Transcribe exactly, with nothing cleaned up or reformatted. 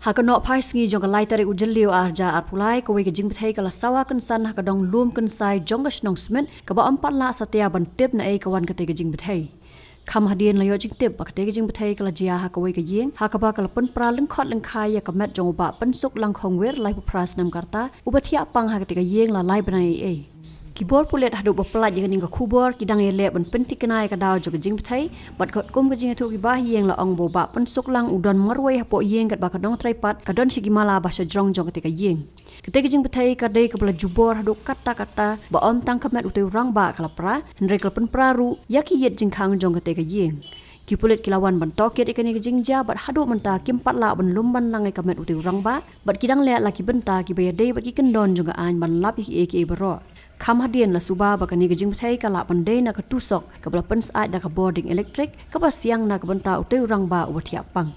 Ha ka nohphai sngi jong ka lai tarik u Jylliew arhajar arphew lai, kawei ka jingbthei ka la sawa kynsan ha ka dong lum kynsai jong ka shnong Smit, kaba ym pat lah satia ban tip naei ka wan katei ka jingbthei. Kham hadien la ïoh jingtip ba katei ka jingbthei ka la jia ha kawei ka ïing, ha kaba ka la pynpra lyngkhot lyngkhai ïa ka met jong u Bah Pynsuklang Khongwir, laiphew phra snem ka rta, uba thiah pang ha katei ka ïing la lai bnai ei ei. Ki bor pulit haduh ba pynlait ïa kane ka khubor ki dang ïaleh ban pynthikna ïa ka daw jong ka jingbthei, bad katkum ka jingïathuh ki bahaïing la ong ba u Bah Pynsuklang u don marwei hapoh ïing katba ka nongtrei pat ka don sha ki mala ba shajrong jong katei ka ïing. Katei ka jingbthei ka dei kaba la jubor haduh katta katta ba ym tang ka met utei u rangbah ka la pra, hynrei ka la pynpra ruh ïa ki ïit jingkhang jong katei ka ïing. Ki pulit ki la wan ban tohkit ïa kane ka jingjia bad haduh mynta kim pat lah ban lum ban lang ïa ka met utei u rangbah, bad ki dang leh la ki bynta kiba ïadei bad ki kyndon jong ka aiñ ban lap ïa kiei kiei baroh. Kham hadien la suba ba kane ka jingbthei ka lah ban dei na ka tusok kaba la pynsyaid da ka bording elektrik kaba siang na ka bynta utei u rangbah uba thiah pang.